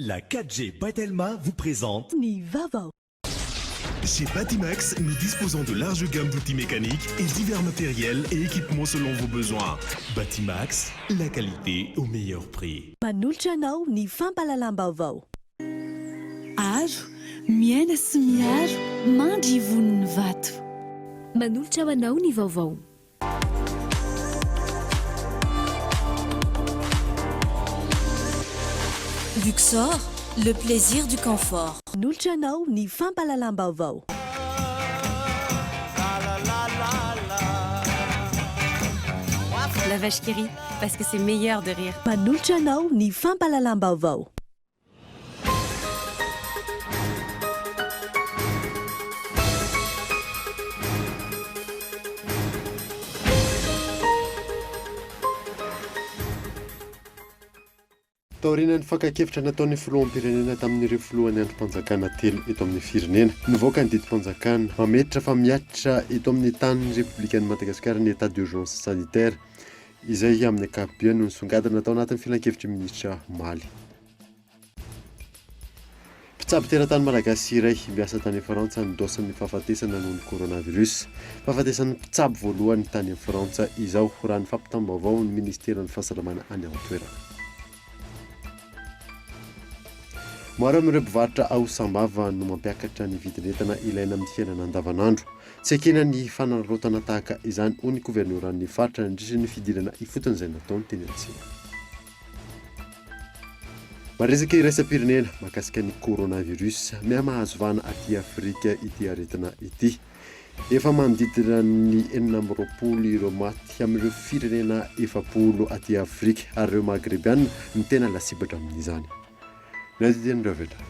La 4G by Telma vous présente. Ny vaovao. Chez Batimax, nous disposons de larges gammes d'outils mécaniques et divers matériels et équipements selon vos besoins. Batimax, la qualité au meilleur prix. Manolotra anao ny fampahalalam-baovao. Aro, miaina sy miaro, mandry ivon'ny vato. Manolotra ho anao ny vaovao. Luxor, le plaisir du confort. Manolotra anao ny fampahalalam-baovao. La vache qui rit, parce que c'est meilleur de rire. Manolotra anao ny fampahalalam-baovao. Taorian'ny fakan-kevitra nataon'ny filoham-pirenena tamin'ireo filohan'ny andrim-panjakana telo eto amin'ny firenena, nivoaka ny didim-panjakana mametra fa mihatra eto amin'ny tanin'ny Repoblikan'i Madagasikara ny état d'urgence sanitaire, izay amin'ny ankapobeny no nisongadina tao anatin'ny filankevitry ny minisitra omaly. Mpitsabo teratany malagasy iray miasa tany Frantsa nidoasan'ny fahafatesana noho ny coronavirus. Fahafatesan'ny mpitsabo voalohany tany Frantsa izao, raha ny fampitam-baovaon'ny ministeran'ny fahasalamana any an-toerana. Maro amin'ireo mpivarotra ao Sambava no mampiakatra ny vidin'entana ilaina amin'ny fiainana andavanandro. Tsy ekena ny fanararaotana tahaka izany, hoy ny governoran'ny faritra nandritra ny fidirana ifotony izay nataony teny an-tsena. Maresaka iraisam-pirenena mahakasika ny coronavirus. Mihamahazo vahana aty Afrika ity aretina ity. Efa manodidina ny 26 ireo maty amin'ireo firenena 40 aty Afrika ary ireo Maghrebiana no tena lasibatra amin'izany. Ny andinindin'ireo avy hatrany.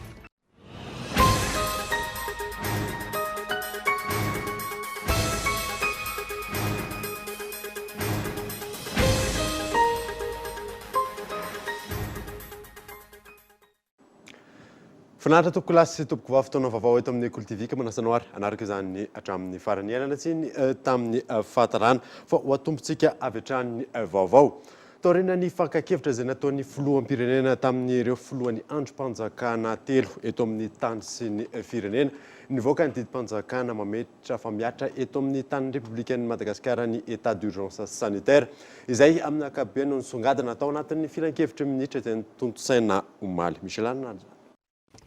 Finaritra tompokolahy sy tompokovavy fotoana vaovao eto amin'ny Kolo TV ka manasa anao ary hanaraka izany hatramin'ny farany. Ialana tsiny tamin'ny fahatarana fa ho atombotsika avy hatrany ny vaovao. Taorian'ny fakan-kevitra izay nataon'ny filoham-pirenena tamin'ireo filohan'ny andrim-panjakana telo eto amin'ny tany sy ny firenena, nivoaka ny didim-panjakana mametra fa mihatra eto amin'ny tanin'ny Repoblikan'i Madagasikara ny état d'urgence sanitaire, izay amin'ny ankapobeny no nisongadina tao anatin'ny filankevitry ny minisitra izay notontosaina omaly. Michel Anna.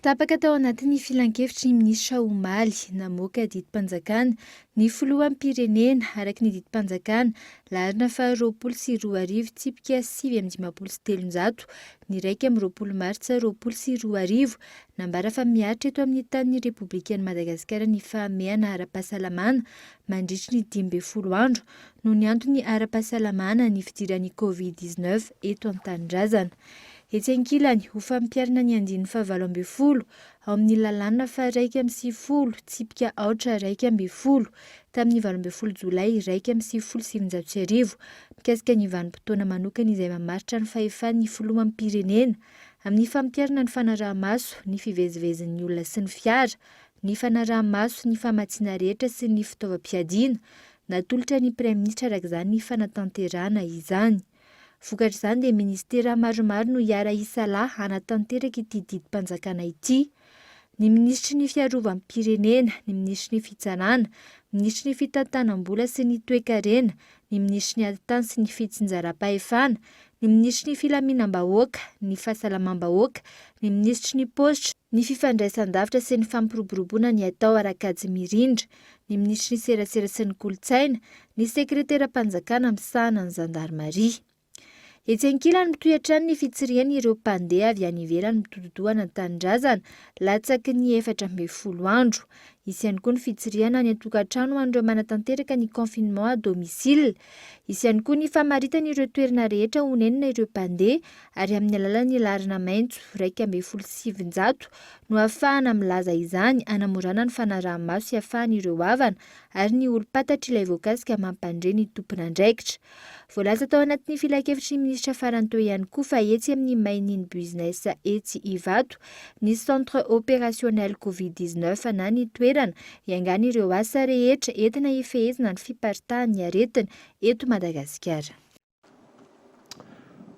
Tapaka tao anatin'ny filankevitry ny minisitra omaly, namoaka didim-panjakana ny filoham-pirenena, araka ny didim-panjakana laharana faha 2020 tsipika 359 ny 21 martsa 2020, nambara fa mihatra eto amin'ny tanin'ny Repoblikan'i Madagasikara ny fahamehana ara-pahasalamana mandritry ny 15 andro noho ny antony ara-pahasalamana ny fidiran'ny Covid 19 eto an-tanindrazana. Etsy ankilany, ho fampiharana ny andininy faha-18 ao amin'ny lalàna faha-91 tsipika aotra 11 tamin'ny 18 jolay 1991 mikasika ny vanim-potoana manokana izay mamaritra ny fahefan'ny filoham-pirenena amin'ny fampiharana ny fanaraha-maso ny fivezivezin'ny olona sy ny fiara, ny fanaraha-maso ny famatsiana rehetra sy ny fitaovam-piadiana, natolotra ny Praiminisitra araka izany ny fanatanterahana izany. Vokatr'izany dia minisitera maromaro no hiara-hisalahy hanatanteraka ity didim-panjakana ity. Ny minisitry ny fiarovam-pirenena, ny minisitry ny fitsarana, minisitry ny fitantanam-bola sy ny toekarena, ny minisitry ny ati-tany sy ny fitsinjaram-pahefana, ny minisitry ny filaminam-bahoaka, ny fahasalamam-bahoaka, ny minisitry ny paositra, ny fifandraisan-davitra sy ny fampiroboroboana ny haitao ara-kajy mirindra, ny minisitry ny serasera sy ny kolontsaina, ny sekreteram-panjakana misahana ny zandarimaria. Etsy ankilany, mitohy hatrany ny fitsirihana ireo mpandeha avy any ivelany mitodi-doha an-tanindrazana latsaky ny 14 andro. Hisy ihany koa ny fitsirihana any an-tokantrano ho an'ireo manatanteraka ny confinement à domicile. Hisy ihany koa ny famaritana ireo toerana rehetra honenina ireo mpandeha ary amin'ny alalan'ny laharana maitso 911 no ahafahana milaza izany hanamorana ny fanaraha-maso sy ahafahan'ireo havana ary ny olom-pantatr'ilay voakasika mampandre ny tompon'andraikitra. Voalaza tao anatin'ny filankevitry ny minisitra farany teo ihany koa fa etsy amin'ny Mining Business etsy Ivato ny Centre Opérationnel Covid 19 na ny toerana hiangan'ireo asa rehetra entina hifehezana ny fiparitahan'ny aretina eto Madagasikara.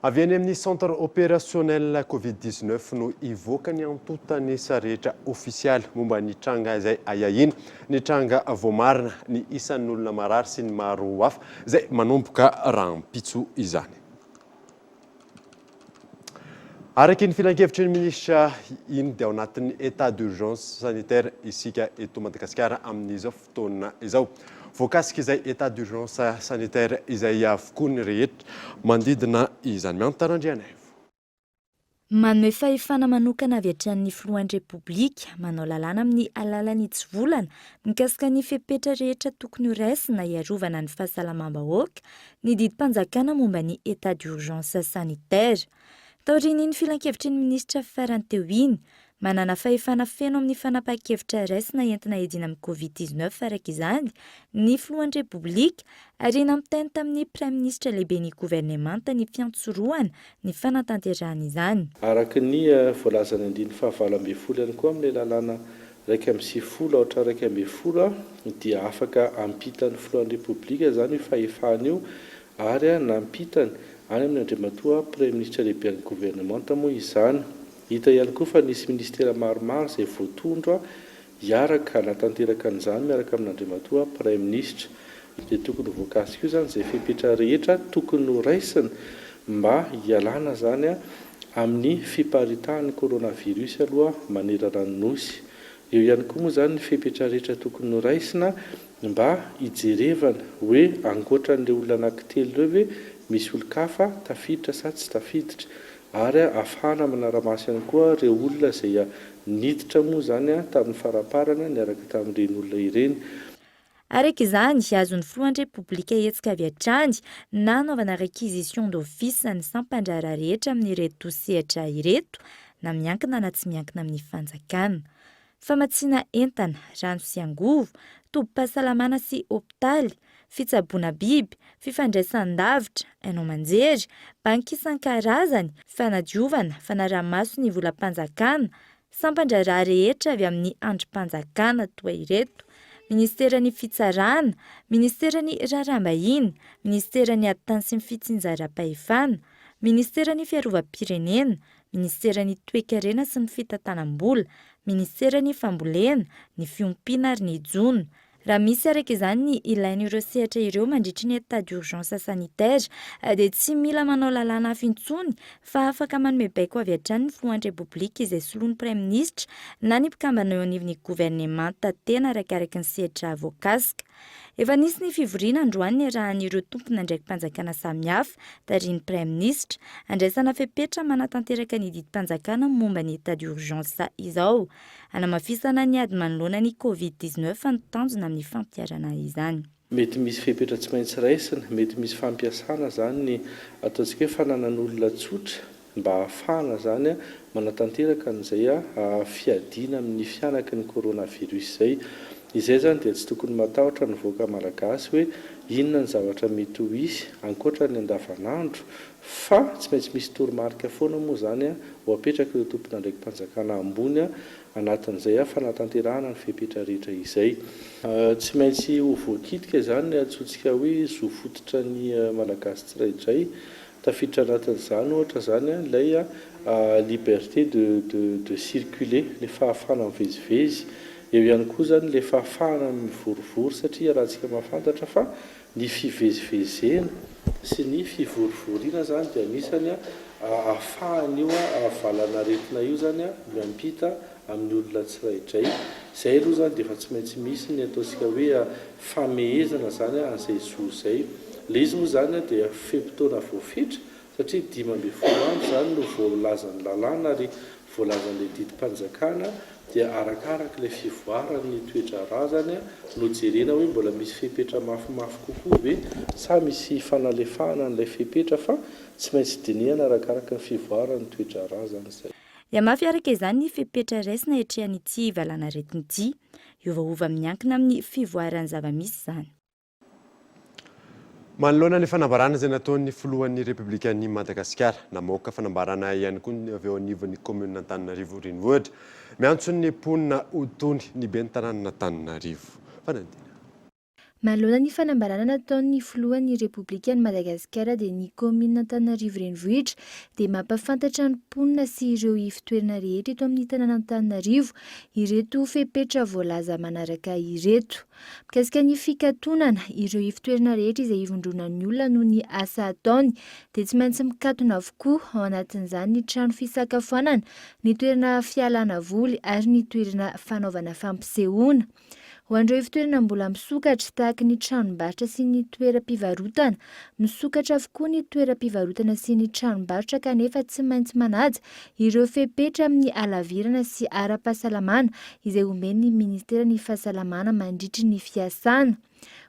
Avy any amin'ny Centre Opérationnel Covid 19 no hivoaka ny antontan'isa rehetra ofisialy momba ny tranga izay ahiahiana, ny tranga voamarina, ny isan'ny olona marary sy ny maro hafa izay manomboka rahampitso izany. Araka iny filankevitry ny minisitra iny dia ao anatin'ny état d'urgence sanitaire isika eto Madagasikara amin'izao fotoana izao. Voakasik'izay état d'urgence sanitaire izay avokoa ny rehetra manodidina izany. Miantona Randrianaivo. Manome fahefana manokana avy hatrany ny filohan'ny Repoblika manao lalàna amin'ny alalan'ny hitsivolana mikasika ny fepetra rehetra tokony horaisina hiarovana ny fahasalamam-bahoaka ny didim-panjakana momba ny état d'urgence sanitaire. Taorian'iny filankevitry ny minisitra farany teo iny, manana fahefana feno amin'ny fanapahan-kevitra raisina entina hiadiana amin'ny Covid 19 araka izany ny filohan'ny Repoblika ary nampitainy tamin'ny praiminisitra lehiben'ny governemanta ny fiantsorohana ny fanatanterahana izany. Araka ny voalazan'ny andininy faha-18 ihany koa amin'ilay lalàna 91 aotra 11 dia afaka ampitan'ny filohan'ny Repoblika izany io fahefana io ary nampitany any amin'ny Andriamatoa Praiminisitra lehiben'ny governemanta moa izany. Hita ihany koa fa nisy minisitera maromaro izay voatondro hiaraka hanatanteraka an'izany miaraka amin'Andriamatoa Praiminisitra. Dia tokony ho voakasika io izany izay fepetra rehetra tokony ho raisina mba hialana izany amin'ny fiparitahan'ny coronavirus aloha manerana ny Nosy. Eo ihany koa moa izany ny fepetra rehetra tokony ho raisina mba hijerevana hoe ankoatran'ireo olona anankitelo ireo ve misy olon-kafa tafiditra sa tsy tafiditra ary ahafahana manara-maso ihany koa ireo olona izay niditra moa izany tamin'ny faramparany niaraka tamin'ireny olona ireny. Araka izany, azon'ny Filohan'ny Repoblika hetsika avy hatrany na hanaovana réquisition d'office ny sampan-draharaha rehetra amin'ireto sehatra ireto, na miankina na tsy miankina amin'ny fanjakana. Famatsiana entana, rano sy angovo, tobim-pahasalamana sy hopitaly, fitsaboana biby, fifandraisan-davitra, haino aman-jery, banky isan-karazany, fanadiovana, fanaraha-maso ny volam-panjakana, sampan-draharaha rehetra avy amin'ny andrim-panjakana toa ireto, Minisiteran'ny Fitsarana, Minisiteran'ny Raharaham-bahiny, Minisiteran'ny Ady tany sy ny Fitsinjaram-pahefana, Minisiteran'ny Fiarovam-pirenena, Minisiteran'ny Toekarena sy ny Fitantanam-bola, Minisiteran'ny Fambolena, ny Fiompiana ary ny Jono. Raha misy araka izany ny ilain'ireo sehatra ireo mandritry ny état d'urgence sanitaire dia tsy mila manao lalàna hafa intsony fa afaka manome baiko avy hatrany ny filohan'ny Repoblika izay soloan'ny praiminisitra na ny mpikambana eo anivon'ny governemanta tena arakaraky ny sehatra voakasika. Efa nisy ny fivoriana androany niarahan'ireo tompon'andraiki-panjakana samihafa tarihin'ny praiminisitra andraisana fepetra manatanteraka ny didim-panjakana momba ny état d'urgence izao. Hanamafisana ny ady manoloana ny Covid 19 ny tanjona amin'ny fampiharana izany. Mety misy fepetra tsy maintsy raisina, mety misy fampiasana izany ny ataontsika hoe fananan'olona tsotra mba hahafahana izany manatanteraka an'izay fiadiana amin'ny fihanaky ny coronavirus izay. Izay izany dia tsy tokony matahotra ny vahoaka malagasy hoe inona ny zavatra mety ho hisy ankoatra ny andavanandro Fa tsy maintsy misy toromarika foana moa izany ho apetrak'ireo tompon'andraiki-panjakana ambony anatin'izay fanatanterahana ny fepetra rehetra izay. Tsy maintsy ho voakitika izany ny antsointsika hoe zo fototra ny Malagasy tsiraidray. Tafiditra anatin'izany ohatra izany ilay liberté de de circuler, ilay fahafahana mivezivezy. Eo ihany koa izany ilay fahafahana mivorivory satria iarahantsika mahafantatra fa Ny fivezivezena sy ny fivorivoriana izany dia anisany ahafahan'io valanaretina io izany miampita amin'ny olona tsiraidray. Izay aloha izany dia efa tsy maintsy misy ny ataontsika hoe famehezana izany an'izay zo izay. Ilay izy moa izany dia fe-potoana voafetra satria 15 andro izany no voalazan'ny lalàna ary voalazan'ilay didim-panjakana dia arakaraka ilay fivoaran'ny toe-draharaha izany no jerena hoe mbola misy fepetra mafimafy kokoa ve sa misy fanalefahana an'ilay fepetra fa tsy maintsy dinihana arakaraka ny fivoaran'ny toe-draharaha izany izay. Hihamafy araka izany ny fepetra raisina hiatrehan'ity valanaretina ity. Hiovaova miankina amin'ny fivoaran'ny zava-misy izany. Manoloana ny fanambarana izay nataon'ny filohan'ny Repoblikan'i Madagasikara, namoaka fanambarana ihany koa ny avy eo anivon'ny kaominina Antananarivo Renivohitra. Miantso ny mponina ho tony ny ben'ny tanànan'Antananarivo. Fanadihadiana. Manoloana ny fanambarana nataon'ny filohan'ny Repoblikan'i Madagasikara dia ny kaominina Antananarivo Renivohitra dia mampahafantatra ny mponina sy ireo ivotoerana rehetra eto amin'ny tanàn'Antananarivo ireto fepetra voalaza manaraka ireto. Mikasika ny fikatonana, ireo ivotoerana rehetra izay ivondronan'ny olona noho ny asa ataony dia tsy maintsy mikatona avokoa, ao anatin'izany ny trano fisakafoanana, ny toerana fialana voly ary ny toerana fanaovana fampisehoana. Ho an'ireo ivontoerana mbola misokatra, tahaka ny tranombarotra sy ny toeram-pivarotana. Misokatra avokoa ny toeram-pivarotana sy ny tranombarotra kanefa tsy maintsy manaja ireo fepetra amin'ny halavirana sy ara-pahasalamana izay omen'ny Ministeran'ny Fahasalamana mandritry ny fiasana.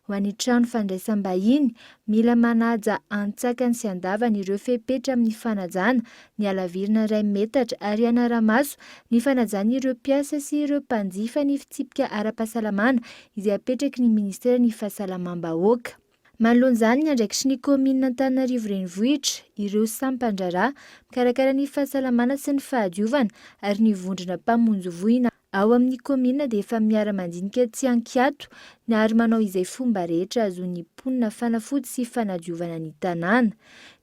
Ho an'ny trano fandraisam-bahiny, mila manaja antsakany sy andavany ireo fepetra amin'ny fanajana ny halavirana iray metatra ary hanara-maso ny fanajan'ireo mpiasa sy ireo mpanjifa ny fitsipika ara-pahasalamana izay apetraky ny Ministeran'ny Fahasalamam-bahoaka. Manoloana izany, ny andraikitry ny kaominina Antananarivo Renivohitra, ireo sampan-draharaha mikarakara ny fahasalamana sy ny fahadiovana ary ny vondrona mpamonjy voina Ao amin'ny kaominina dia efa miara-mandinika tsy an-kiato ny ary manao izay fomba rehetra ahazoan'ny mponina fanafody sy fanadiovana ny tanàna.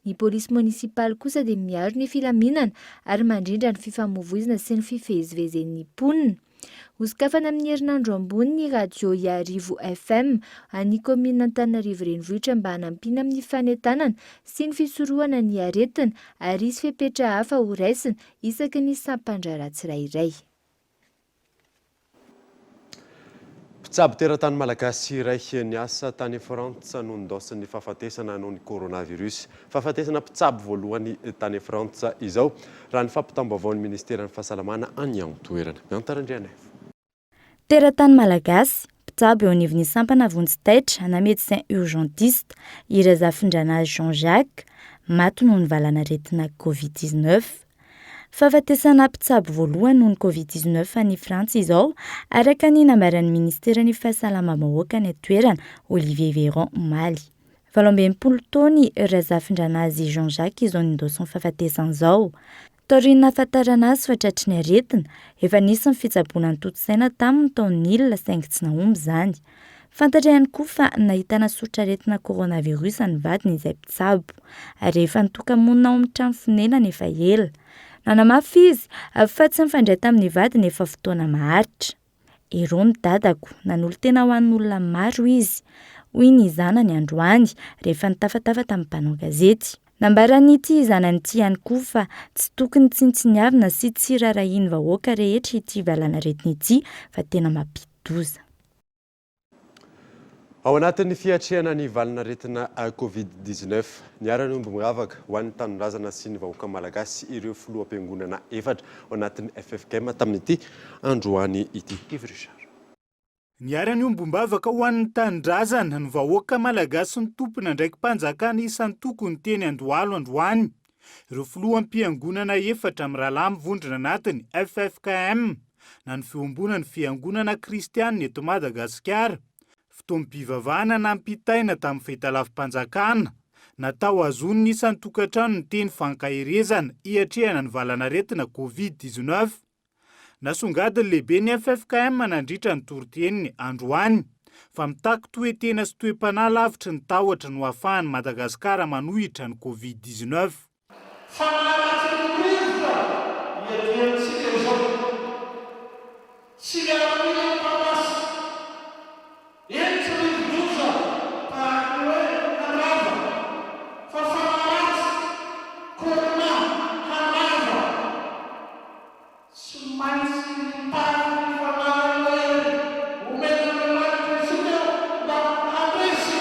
Ny polisy monisipaly kosa dia miaro ny filaminana ary mandrindra ny fifamoivoizana sy ny fifezivezen'ny mponina. Hosokafana amin'ny herinandro ambony ny radio Iarivo FM an'ny kaominina Antananarivo Renivohitra mba hanampiana amin'ny fanentanana sy ny fisorohana ny aretina ary hisy fepetra hafa horaisina isaky ny sampan-draharaha tsirairay. Mpitsabo teratany malagasy iray niasa tany Frantsa no nindaosin'ny fahafatesana noho ny coronavirus. Fahafatesana mpitsabo voalohany tany Frantsa izao, raha ny fampitam-baovaon'ny ministeran'ny fahasalamana any an-toerana. Miantara Randrianaivo. Teratany malagasy, mpitsabo eo anivon'ny sampana vonjy taitra na médecin urgentiste, i Razafindranazy Jean Jacques, maty noho ny valanaretina Covid 19. Fahafatesana mpitsabo voalohany noho ny Covid 19 any Frantsa izao, araka ny nambaran'ny ministeran'ny Fahasalamam-bahoaka any an-toerana, Olivier Véran, omaly. 68 taona i Razafindranazy Jean Jacques izao nindaosin'ny fahafatesana izao. Taorian'ny nahafantarana azy fa tratry ny aretina, efa nisy ny fitsaboana notontosaina taminy tao Nil saingy tsy nahomby izany. Fantatra ihany koa fa nahitana soritr'aretina coronavirus ny vadiny izay mpitsabo, ary efa nitoka-monina ao amin'ny trano fonenany efa ela. Nanamafy izy fa tsy nifandray tamin'ny vadiny efa fotoana maharitra. Héros ny dadako, nanolo-tena ho an'olona maro izy, hoy ny zanany androany rehefa nitafatafa tamin'ny mpanao gazety. Nambaran'ity zanany ity ihany koa fa tsy tokony tsinontsiniavina sy tsy rarahian'ny vahoaka rehetra ity valanaretina ity fa tena mampidi-doza. Ao anatin'ny fiatrehana ny valin'aretina Covid 19, niara-niomby miravaka ho an'ny tanindrazana sy ny vahoaka malagasy ireo filoham-piangonana efatra ao anatin'ny ffkm tamin'ity androany ity. Yves Richard. Niara-niombom-bavaka ho an'ny tanindrazana, ny vahoaka malagasy sy ny tompon'andraiki-panjakana isan-tokony teny Andohalo androany. Ireo filoham-piangonana efatra mirahalahy mivondrona anatin'ny ffkm na ny Fiombonan'ny Fiangonana Kristianina eto Madagasikara. Fotoam-pivavahana nampitaina tamin'ny fahitalavi-panjakana. Natao hahazoan'ny isan-tokantrano ny teny fankaherezana hiatrehana ny valanaretina Covid 19. Nasongadin'ny lehiben'ny ffkm nandritra ny toriteniny androany fa mitaky toe-tena sy toe-panahy lavitry ny tahotra no ahafahan'i Madagasikara manohitra ny Covid 19. Fanahy ratsy ny rivotra iadiantsika izao. Tsy miaramila ny mpamasy. Eny tsy rivo-doza tahaka ny hoe handrava fa fanahy ratsy, corona, handrava. Tsy maintsy mitafy ny fanahy mahery omen'Andriamanitra isika mba handresy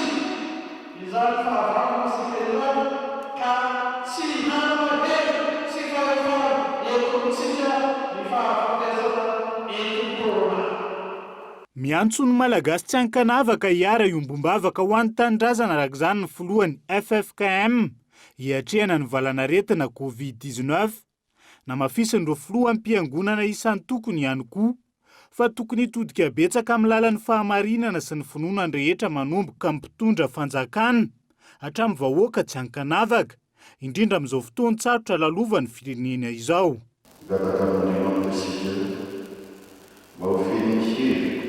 izany fahavalona isika izany ka tsy hanana hery sy fahefana eto amintsika ny fahafatesana entin'ny corona. Miantso ny Malagasy tsy ankanavaka hiara-hiombom-bavaka ho an'ny tanindrazana araka izany ny filohan'ny ffkm hiatrehana ny valanaretina Covid 19. Namafisin'ireo filoham-piangonana isan-tokony ihany koa fa tokony hitodika betsaka amin'ny lalan'ny fahamarinana sy ny finoana ny rehetra manomboka amin'ny mpitondra fanjakana hatramin'ny vahoaka tsy ankanavaka. Indrindra amin'izao fotoan-tsarotra lalovan'ny firenena izao. Mivavaka amin'Andriamanitra isika mba ho feno hery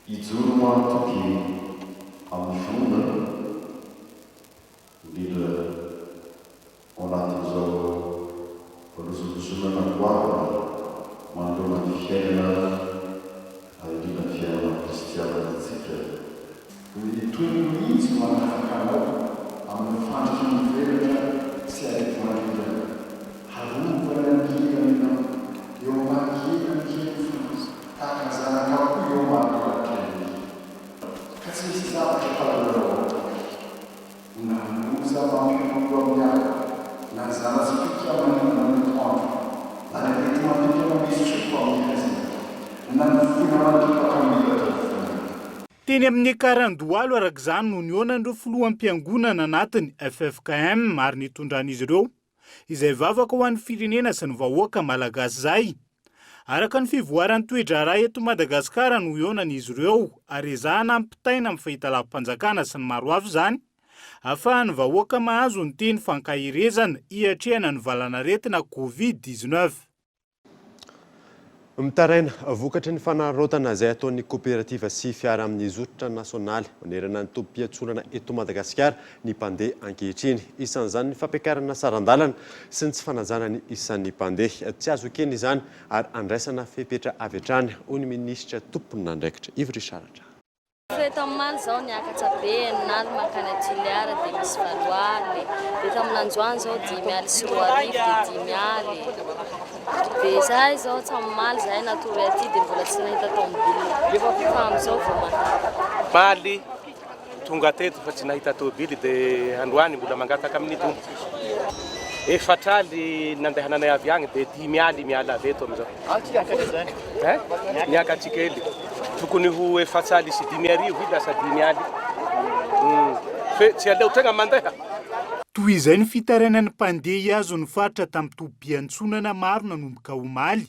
hijoro mahatoky. Na ny tena mandripaka milatra ny fony. Teny amin'ny Ekar Andohalo araka izany no nihaonan'ireo filoham-piangonana anatin'ny ffkm ary nitondran'izy ireo izay vavaka ho an'ny firenena sy ny vahoaka malagasy izay. Araka ny fivoaran'ny toe-draharaha eto Madagasikara no hihaonan'izy ireo ary ezahana ampitaina amin'ny fahitalavi-panjakana sy ny maro hafa izany ahafahan'ny vahoaka mahazo ny teny fankaherezana hiatrehana ny valanaretina Covid 19. Mitaraina vokatry ny fanararaotana izay ataon'ny koperativa sy fiara amin'ny zotra nasionaly manerana ny tobim-piantsonana eto Madagasikara ny mpandeha ankehitriny. Isan'izany ny fampiakarana saran-dalana sy ny tsy fanajana ny isan'ny mpandeha. Tsy azo ekena izany ary andraisana fepetra avy hatrany, hoy ny minisitra tompon'andraikitra, Yves Richard. Frais tamin'ny zao niakatra be, enina aly mankany Toliara dia misy 8 aly, dia tamin'ny androany zao 2500 dia 5 aly, dia zahay zao hatramin'ny omaly zahay natory aty dia mbola tsy nahita tomobile fa amin'izao vao mahita. Omaly tonga teto fa tsy nahita tobily dia androany mbola mangataka amin'ny Tompo. Efatraly nandehananay avy agny dia 5 aly miala avy eto amin'izao. Hein? Niakatry kely. Tokony ho efats'aly sy 5500 io lasa 5 aly. Fe tsy aleo tegna mandeha. Toy izay ny fitarainan'ny mpandeha hihazo ny faritra tamin'ny tobim-piantsonana maro nanomboka omaly.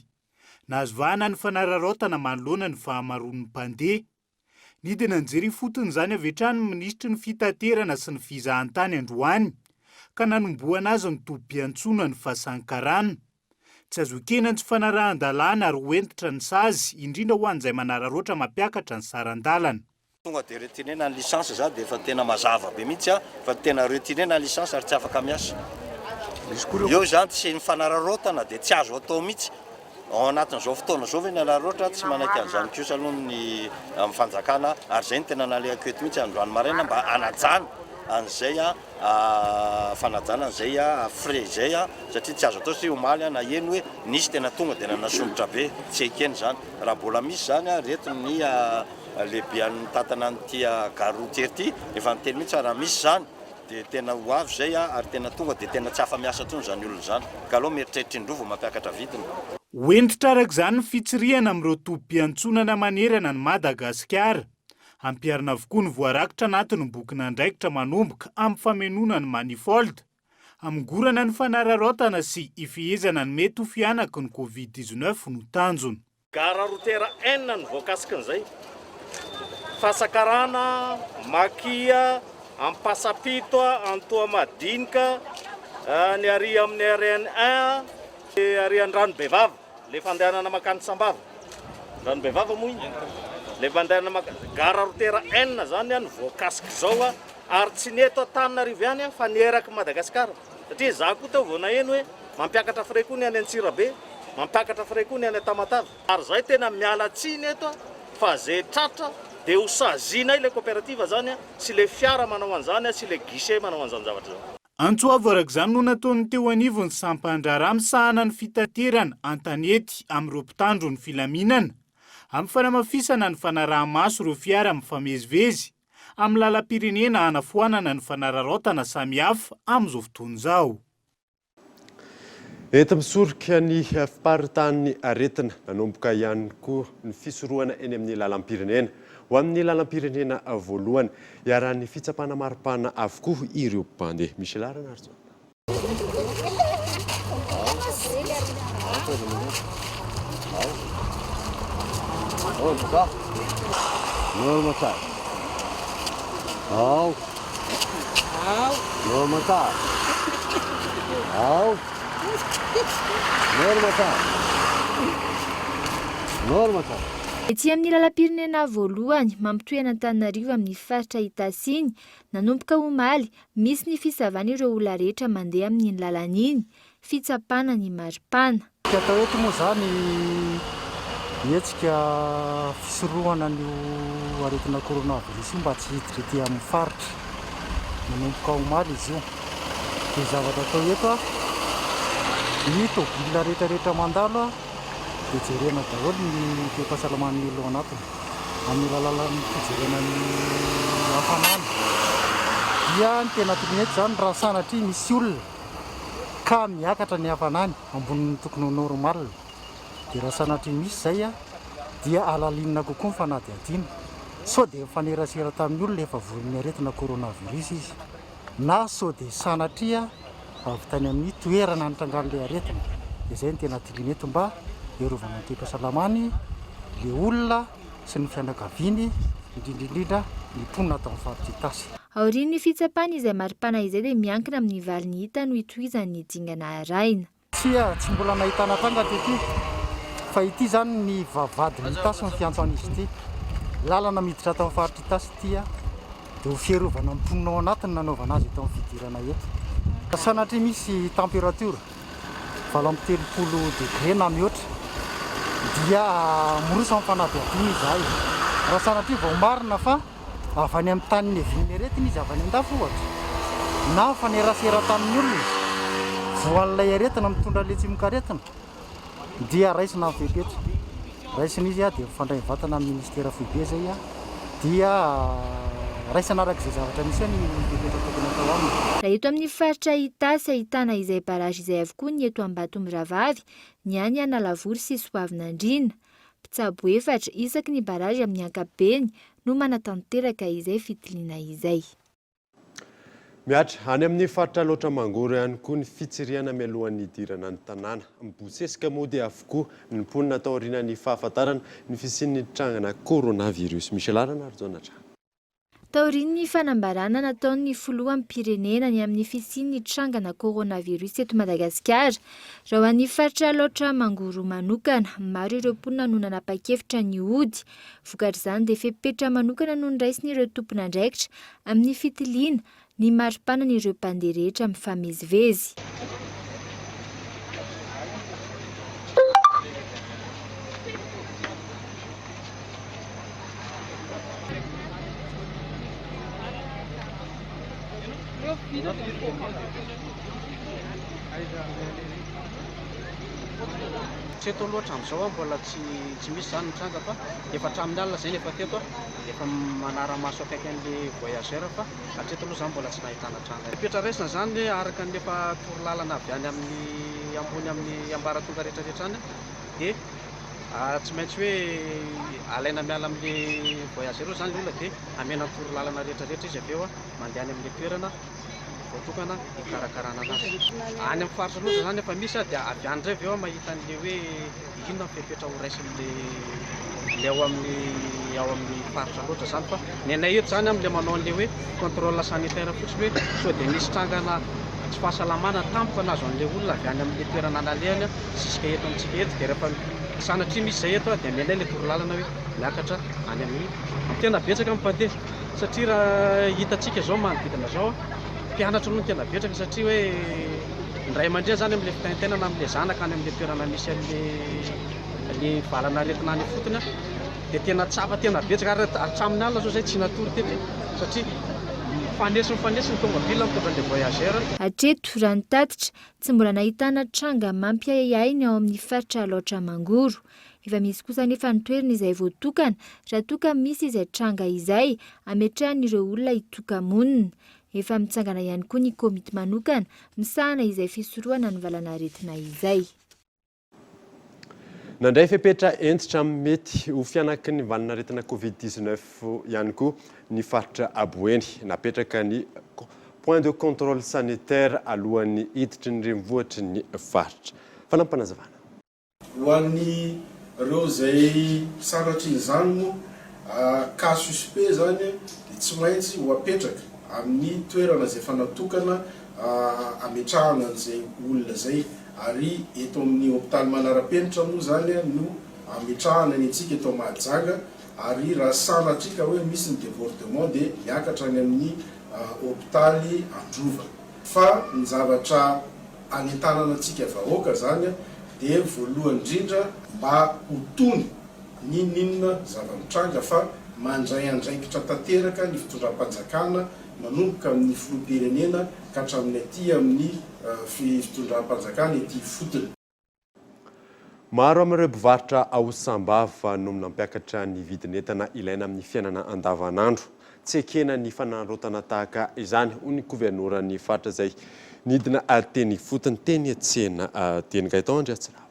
Nahazo vahana ny fanararaotana manoloana ny fahamaroan'ny mpandeha. Nidina nijery ifotony izany avy hatrany ny minisitry ny Fitaterana sy ny Fizahantany androany, ka nanombohana azy ny tobim-piantsonan'ny Fasankarana. Tsy azo ekena ny tsy fanarahan-dalàna ary ho hentitra ny sazy, indrindra ho an'izay manararaotra mampiakatra ny saran-dalana. Tonga dia retirena ny licence za dia efa tena mazava be mihitsy a, fa tena retirena ny licence ary tsy afaka miasa. Eo izany tsy ny fanararaotana dia tsy azo atao mihitsy. Ao anatin'izao fotoana izao ve ny Alarôtra? Tsy manaiky an'izany kosa aloha ny amin'ny fanjakana ary izay no tena nalehako eto mihitsy androany maraina mba hanajana an'izay fanajana an'izay frais izay satria tsy azo atao satria omaly naheno hoe nisy tena tonga dia nanasondrotra be, tsy ekena izany. Raha mbola misy izany reto ny lehibean'ny mitantana an'ity gare routière ity efa niteny mihitsy fa raha misy izany Dia tena ho avy izay ary tena tonga dia tena tsy afa-miasa intsony izany olona izany. Ka aleo mieritreritra indroa vao mampiakatra vidiny. Ho hentitra araka izany ny fitsirihana amin'ireo tobim-piantsonana manerana an'i Madagasikara. Hampiharina avokoa ny voarakitra anatin'ny bokin'andraikitra manomboka amin'ny famenoana ny manifold, hamongorana ny fanararaotana sy hifehezana ny mety ho fihanaky ny Covid 19 no tanjona. Gara routière enina no voakasikin'izay, Fasakarana, Makia, Ampasapito, Antohamadinika, ny ary amin'ny RN un, ny ary Andranobevava, ilay fandehanana mankany Sambava, Andranobevava moa iny? Ilay fandehanana mankany, gara routière enina izany no voakasik'izao ary tsy ny eto Antananarivo ihany fa ny erak'i Madagasikara. Satria izaho koa teo vao naheno hoe mampiakatra frais koa ny any Antsirabe, mampiakatra frais koa ny any Tamatave. Ary izahay tena miala tsiny eto fa ze tratra dia ho sazianay ilay coopérative zany sy ilay fiara manao an'izany sy ilay guichet manao an'izany zavatra izany. Antso avo araka izany no nataon'ny teo anivon'ny sampan-draharaha misahana ny fitaterana an-tanety amin'ireo mpitandro ny filaminana, amin'ny fanamafisana ny fanaraha-maso ireo fiara mifamezivezy amin'ny lalam-pirenena hanafoanana ny fanararaotana samihafa amin'izao fotoana izao. Enti-misoroka ny fiparitahan'ny aretina, nanomboka ihany koa ny fisorohana eny amin'ny lalam-pirenena. Ho amin'ny lalam-pirenena voalohany, iharan'ny fitsapana maripana avokoa ireo mpandeha. Michela Ranarison. Ety amin'ny lalam-pirenena voalohany mampitohy an'Antananarivo amin'ny faritra Itasy iny, nanomboka omaly, Misy ny fisavana ireo olona rehetra mandeha amin'iny lalana iny, fitsapana ny maripana. Ny atao eto moa izany hetsika fisorohana an'io aretina coronavirus io mba tsy hiditra ety amin'ny faritra. Nanomboka omaly izy io. Dia ny zavatra atao eto, ny tôbila rehetra rehetra mandalo dia jerena daholo ny toe-pahasalaman'ny olona ao anatiny amin'ny alalan'ny fijerena ny hafanana. Dia ny tena tokony eto izany raha sanatria misy olona ka miakatra ny hafanany ambonin'ny tokony ho normal dia raha sanatria misy izay. dia halalinina kokoa ny fanadihadiana sao dia nifanerasera tamin'ny olona efa voan'ny aretina coronavirus izy na sao dia sanatria avy tany amin'ny toerana nitrangan'ilay aretina. Dia izay no tena tiliana eto mba hiarovana ny toe-pahasalamany ilay olona sy ny fianakaviany, indrindra indrindra ny mponina ato amin'ny faritra Itasy. Aorian'ny fitsapana izay maripana izay dia miankina amin'ny valiny hita no hitohizan'ny dingana arahina. Tsia, tsy mbola nahitana tranga teto fa ity izany ny vavahadin'i Itasy no fiantso an'izy ity. Lalana miditra ato amin'ny faritra Itasy ity dia ho fiarovana ny mponina ao anatiny no nanaovana azy eto amin'ny fidirana eto. Sanatria misy température 38 degré na mihoatra dia miroso amin'ny fanadihadiana izahay. Raha sanatria vao marina fa Avy any amin'ny tany niavian'ny aretina izy, avy any an-dafy ohatra, na nifanerasera tamin'ny olona voan'ilay aretina mitondra ilay tsimokaretina, dia raisina ny fepetra. Raisina izy dia mifandray mivantana amin'ny ministera foibe izay dia raisina araka izay zavatra misy eo ny fepetra tokony hatao aminy. Raha eto amin'ny faritra Itasy ahitana izay barrage izay avokoa ny eto Ambatomirahavavy, ny any Analavory sy Soavinandriana. Mpitsabo efatra isaky ny barrage amin'ny ankapobeny no manatanteraka izay fitiliana izay. Mihatra any amin'ny faritra Alaotra Mangoro ihany koa ny fitsirihana mialohan'ny hidirana ny tanàna. Mibosesika mody avokoa ny mponina taorian'ny fahafantarana ny fisian'ny trangana coronavirus. Michel Ranarijaona hatrany. Taorian'ny fanambarana nataon'ny filoham-pirenena ny amin'ny fisian'ny trangana coronavirus eto Madagasikara, raha ho an'ny faritra Alaotra Mangoro manokana, maro ireo mponina no nanapa-kevitra ny hody. Vokatr'izany dia fepetra manokana no noraisin'ireo tompon'andraikitra amin'ny fitiliana ny maripanan'ireo mpandeha rehetra mifamezivezy. Hatreto aloha hatramin'izao aho mbola tsy tsy misy izany nitranga fa efa hatramin'ny alina izay no efa teto efa manara-maso akaiky an'ilay voyageur fa hatreto aloha izany mbola tsy nahitana tranga. Fepetra raisina izany araka ny efa torolalana avy any amin'ny ambony amin'ny ambaratonga rehetra rehetra any dia tsy maintsy hoe alaina miala amin'ilay voyageur izany ilay olona dia amena ny torolalana rehetra rehetra izy avy eo mandeha any amin'ilay toerana voatokana hikarakarana anazy. Any amin'ny faritra loatra izany efa misy dia avy any indray avy eo mahita an'ilay hoe inona ny fepetra ho raisin'ilay ilay ao amin'ny ao amin'ny faritra loatra izany fa ny anay eto izany amin'ilay manao an'ilay hoe contrôle sanitaire fotsiny hoe sao dia nisy trangana tsy fahasalamana tampoka nahazo an'ilay olona avy any amin'ilay toerana nalehany jusqu'à eto amintsika eto dia rehefa sanatria misy izay eto dia amenay ilay torolalana hoe miakatra any amin'ny tena betsaka ny mpandeha satria raha hitantsika izao manodidina izao mpianatra aloha no tena betsaka satria hoe ny ray aman-dreny izany amin'ilay fitaintainana amin'ilay zanaka any amin'ilay toerana misy an'ilay ilay valan'aretina any ifotony dia tena tsapa tena betsaka ary hatramin'ny alina izao izay tsy natory teto satria mifanesy mifanesy ny tomobile mitondra an'ilay voyageur. Hatreto, raha ny tatitra, tsy mbola nahitana tranga mampiahiahy ny ao amin'ny faritra Alaotra Mangoro. Efa misy kosa anefa ny toerana izay voatokana raha toa ka misy izay tranga izay ametrahan'ireo olona hitoka-monina. Efa mitsangana ihany koa ny komity manokana misahana izay fisorohana ny valanaretina izay. Nandray fepetra hentitra amin'ny mety ho fihanaky ny valanaretina Covid 19 ihany koa ny faritra Boeny. Napetraka ny point de contrôle sanitaire alohan'ny hiditry ny renivohitry ny faritra. Fanampinazavana. Ho an'ireo izay sanatrian'izany moa, cas suspect izany dia tsy maintsy ho apetraka amin'ny toerana izay efa natokana hametrahana an'izay olona izay ary eto amin'ny hopitaly manara-penitra moa izany no ametrahana ny antsika eto Mahajanga ary raha sanatria ka hoe misy ny debordement dia miakatra any amin'ny hopitaly Androva. Fa ny zavatra anentanana antsika vahoaka zany dia voalohany indrindra mba ho tony n'inon'inona zava-mitranga fa mandray andraikitra tanteraka ny fitondram-panjakana manomboka amin'ny filoham-pirenena ka hatramin'ny aty amin'ny fitondram-panjakana ety ifotony. Maro amin'ireo mpivarotra ao Sambava no nampiakatra ny vidin'entana ilaina amin'ny fiainana andavanandro. Tsy ekena ny fanararaotana tahaka izany, hoy ny governoran'ny faritra izay nidina teny ifotony teny an-tsena teny Gaëtan Andriatsiravo.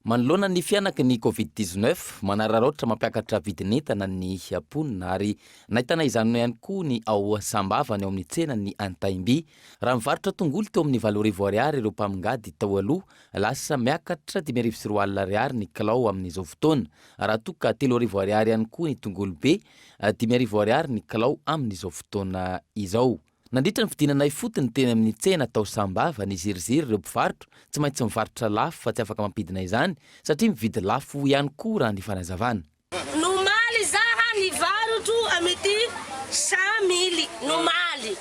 Manoloana ny fihanaky ny Covid 19, manararaotra mampiakatra vidin'entana ny mponina ary nahitana izany ihany koa ny ao Sambava ny ao amin'ny tsenan'ny Antaimby. Raha mivarotra tongolo teo amin'ny 8000 ariary ireo mpamongady tao aloha, lasa miakatra 2005 ariary ny kilao amin'izao fotoana. Raha toa ka 3000 ariary ihany koa ny tongolo be, 5000 ariary ny kilao amin'izao fotoana izao. Nandritra ny fidinana ifotony teny amin'ny tsena tao Sambava, niziriziry ireo mpivarotra, tsy maintsy mivarotra lafo fa tsy afaka mampidina izany satria mividy lafo ihany koa raha ny fanazavana. Nomaly zaha nivarotro amity 100 mily nomaly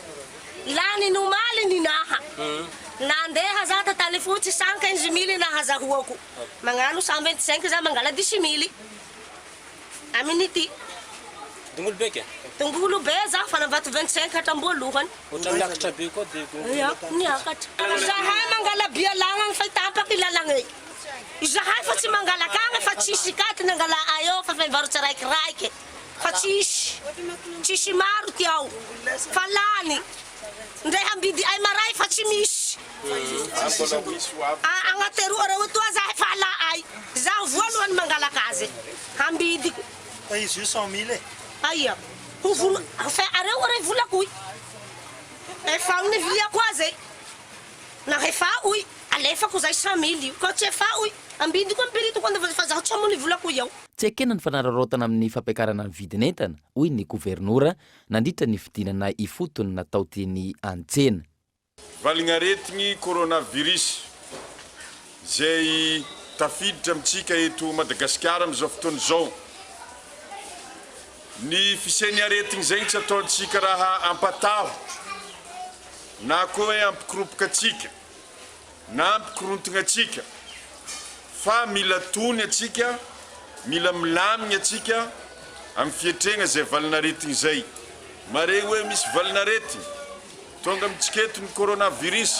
lany nomaly ninaha nandeha za ta Tanifotsy 115 mily nahazahoako magnano 125 za mangala 10 mily amin'ity. Tongolo be ke? Tongolo be za fa navato 25 hatramboalohany. Ohatran'ny niakatra be koa dia Ya, niakatra. Zahay mangala bialagna fa tapaky lalagna e. Izahay fa tsy mangalaka agny fa tsisy katy nangala ay eo fa mivarotra raikiraiky fa tsisy tsisy maro ty ao fa lany ndre hambidy ay maray fa tsy misy. Agnaty roa reo etoa zahay fa ala ay. Zaho voalohany mangalaka azy hambidiko. Fa izy io 100 mille e. Aia. Ho vola fa areo re volako oy. Efa ny viliako azy e. Na efa oy alefako zay 100 mille io. Ka tsy efa oy ambidiko am prix tokony fa zaho tsy hamono volako oy ao. Tsy ekena ny fanararaotana amin'ny fampiakarana ny vidin'entana, hoy ny governora nandritra ny fidinana ifotony natao teny an-tsena. Valin'aretigny coronavirus izay tafiditra amintsika eto Madagasikara amin'izao fotoana izao. Ny fisian'ny aretigny izay tsy ataontsika raha ampatahotra na koa hoe ampikoropoka antsika na ampikorontagna antsika fa mila tony antsika, mila milamigny antsika amin'ny fiatrehagna izay valin'aretigny izay. Maregny hoe misy valin'aretigny. Tonga amintsika eto ny coronavirus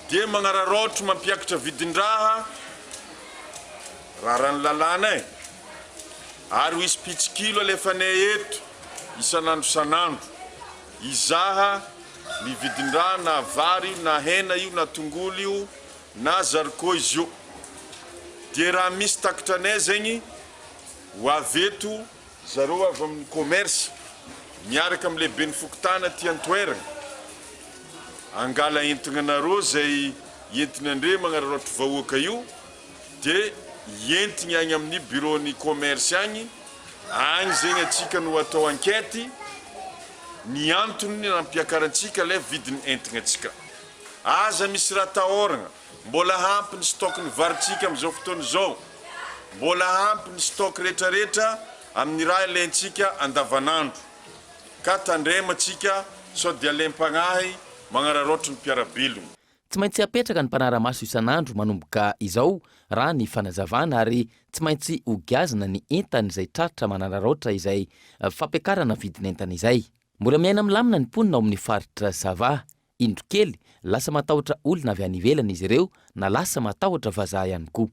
dia magnararaotro mampiakatra vidin-draha, raran'ny lalàna e! Ary ho hisy mpitsikilo alefanay eto isan'andro isan'andro hizaha ny vidin-draha na vary io na hena io na tongolo io na zarikô izy io. Dia raha misy takitranay zegny ho avy eto Zareo avy amin'ny commerce miaraka amin'ny lehiben'ny fokontany aty an-toerana angala entagna nareo zay entina andre magnararaotry vahoaka io de entigny agny amin'ny bureau ny commerce agny, agny zegny atsika no atao enquête ny antony nampiakarantsika lay vidiny entagna tsika. Aza misy raha atahoragna. Mbola ampy ny stock ny varintsika amin'izao fotoana izao. Mbola ampy ny stock rehetrarehetra amin'ny raha ilaintsika andavanandro. Ka tandrema tsika sao dia alaim-pagnahy magnararaotry ny mpiara-belogno. Tsy maintsy apetraka ny mpanara-maso isan'andro manomboka izao raha ny fanazavana ary tsy maintsy hogiazina ny entan'izay tratra manararaotra izay fampiakarana vidin'entana izay. Mbola miaina milamina ny mponina ao amin'ny faritra Sava. Indro kely, lasa matahotra olona avy any ivelany izy ireo na lasa matahotra vazaha ihany koa.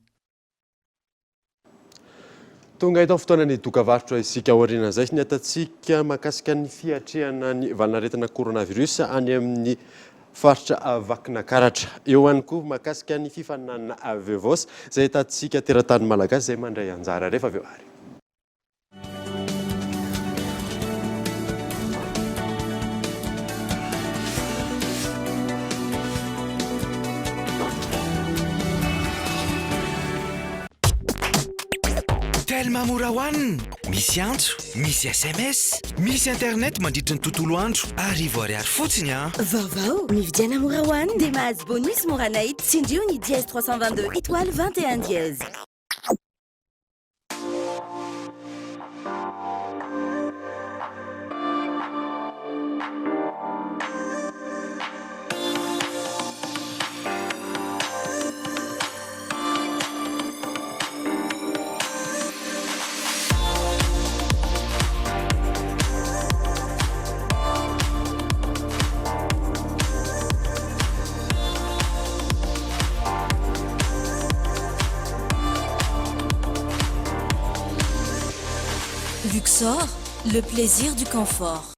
Tonga eto amin'ny fotoanan'ny dokavarotra isika aorianan'izay ny atantsika mahakasika ny fiatrehana ny valanaretina coronavirus any amin'ny faritra Vakinakaratra. Eo ihany koa mahakasika ny fifaninanana Vevos izay ahitantsika teratany malagasy izay mandray anjara rehefa avy eo ary. Telma mora hohanina, misy antso, misy sms, misy internet mandritry ny tontolo andro, 1000 ariary fotsiny an! Vaovao, mividiana mora hohanina dia mahazo bonus mora night, tsindrio ny dièse 322 étoile 21 dièse. Luxor, le plaisir du confort.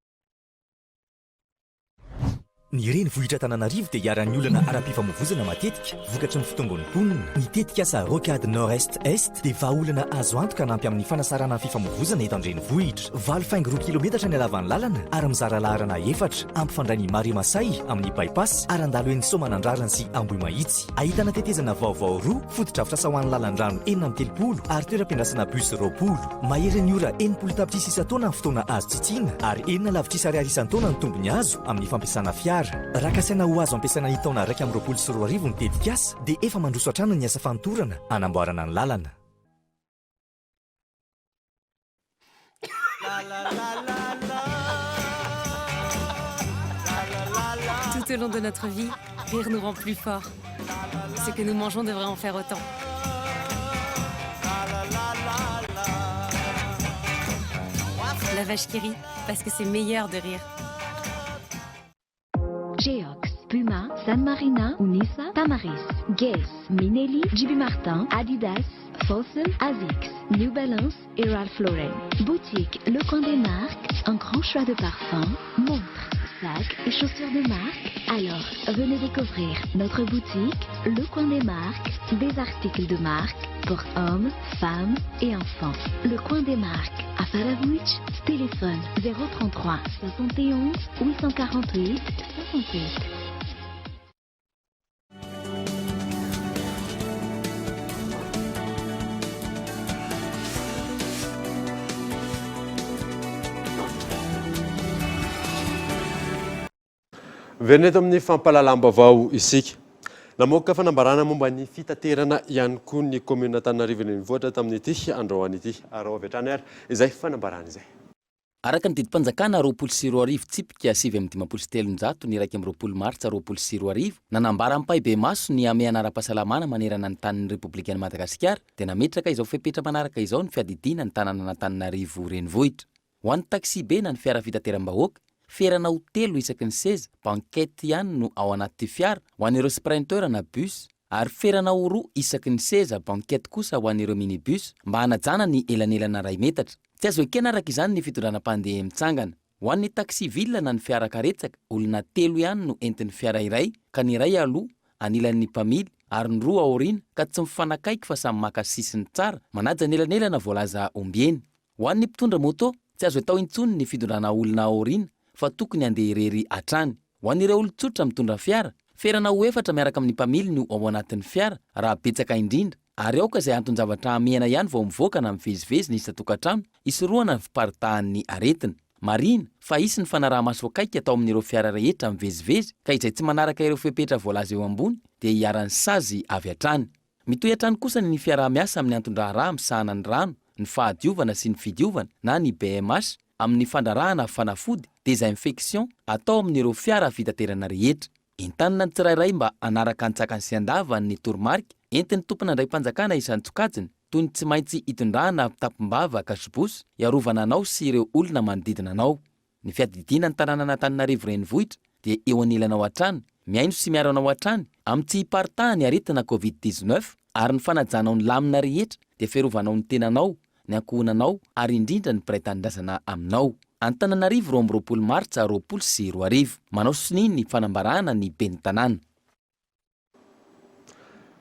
Ny renivohitr'Antananarivo dia iharan'ny olana ara-pifamoivozana matetika vokatry ny fitombon'ny mponina. Ny tetikasa Rocade Nord Est Est dia vahaolana azo antoka hanampy amin'ny fanasarana ny fifamoivozana eto an-drenivohitra. Valo faingo roa kilometatra ny halavan'ny lalana ary mizara laharana efatra, hampifandray ny Marais Masay amin'ny By-pass ary handalo eny Soamanandrariny sy Ambohimahitsy. Ahitana tetezana vaovao roa, fotodrafitrasa ho an'ny lalan-drano 36 ary toeram-piandrasana bus 20. Maherin'ny ora 60 tapitrisa isan-taona ny fotoana azo tsitsiana ary enina lavitrisa ariary isan-taona ny tombony azo amin'ny fampiasana fiara. Raha kasaina ho azo ampiasaina ny taona 2021 ny tetikasa dia efa mandroso hatrany ny asa fanotorana hanamboarana ny lalana. Tout au long de notre vie, rire nous rend plus forts. Ce que nous mangeons devrait en faire autant. La vache qui rit, parce que c'est meilleur de rire. Geox, Puma, San Marina, Unisa, Tamaris, Guess, Minelli, JB Martin, Adidas, Fossil, Asics, New Balance et Ralph Lauren. Boutique Le Coin des Marques, un grand choix de parfums, montres, sacs et chaussures de marque. Alors, venez découvrir notre boutique Le Coin des Marques, des articles de marque pour hommes, femmes et enfants. Le Coin des Marques à Faravohitra, téléphone 033 71 848 68. Miverina eto amin'ny fampahalalam-baovao isika. Namoaka fanambarana momba ny fitaterana ihany koa ny kaominina Antananarivo Renivohitra tamin'ity androany ity. Araho avy hatrany ary izay fanambarana izay. Araka ny didim-panjakana 2020 tsipika 359 ny 21 martsa 2020, nanambara ampahibemaso ny hamehana ara-pahasalamana manerana ny tanin'ny Repoblikan'i Madagasikara dia nametraka izao fepetra manaraka izao ny fiadidiana ny tanànan'Antananarivo Renivohitra. Ho an'ny taxi-be na ny fiara fitateram-bahoaka, ferana ho telo isaky ny seza, banquette, ihany no ao anaty fiara, ho an'ireo sprinter na bus, ary ferana ho roa isaky ny seza, banquette, kosa ho an'ireo minibus, mba hanajana ny elanelana iray metatra. Tsy azo ekena araka izany ny fitondrana mpandeha mitsangana. Ho an'ny taxi ville na ny fiara karetsaka, olona telo ihany no entin'ny fiara iray ka ny iray aloha, anilan'ny mpamily, ary ny roa aoriana ka tsy mifanakaiky fa samy maka sisiny tsara, manaja ny elanelana voalaza ombieny. Ho an'ny mpitondra moto, tsy azo atao intsony ny fitondrana olona aoriana fa tokony handeha irery hatrany. Ho an'ireo olon-tsotra mitondra fiara, ferana ho efatra miaraka amin'ny mpamily no ao anatin'ny fiara raha betsaka indrindra ary aoka izay anton-javatra hamehana ihany vao mivoaka na mivezivezy ny isan-tokantrano hisorohana ny fiparitahan'ny aretina. Marihina fa hisy ny fanaraha-maso akaiky atao amin'ireo fiara rehetra mivezivezy ka izay tsy manaraka ireo fepetra voalaza eo ambony dia iharan'ny sazy avy hatrany. Mitohy hatrany kosa ny fiaraha-miasa amin'ny anton-draharaha misahana ny rano, ny fahadiovana sy ny fidiovana na ny BMH amin'ny fandrarahana fanafody, désinfection, atao amin'ireo fiara fitaterana rehetra. Entanina ny tsirairay mba hanaraka antsakany sy andavany ny toromarika entin'ny tompon'andraiki-panjakana isan-tsokajiny toy ny tsy maintsy hitondrana tampom-bava cache-bouche hiarovana anao sy ireo olona manodidina anao. Ny fiadidiana ny tanànan'Antananarivo Renivohitra dia eo anilanao hatrany, mihaino sy miaro anao hatrany amin'ny tsy hiparitahan'ny aretina Covid 19 ary ny fanajanao ny lamina rehetra dia fiarovanao ny tenanao, ny ankohonanao ary indrindra ny mpiray tanindrazana aminao. Antananarivo 22 martsa 2020. Manao sonia ny fanambarana ny ben'ny tanàna.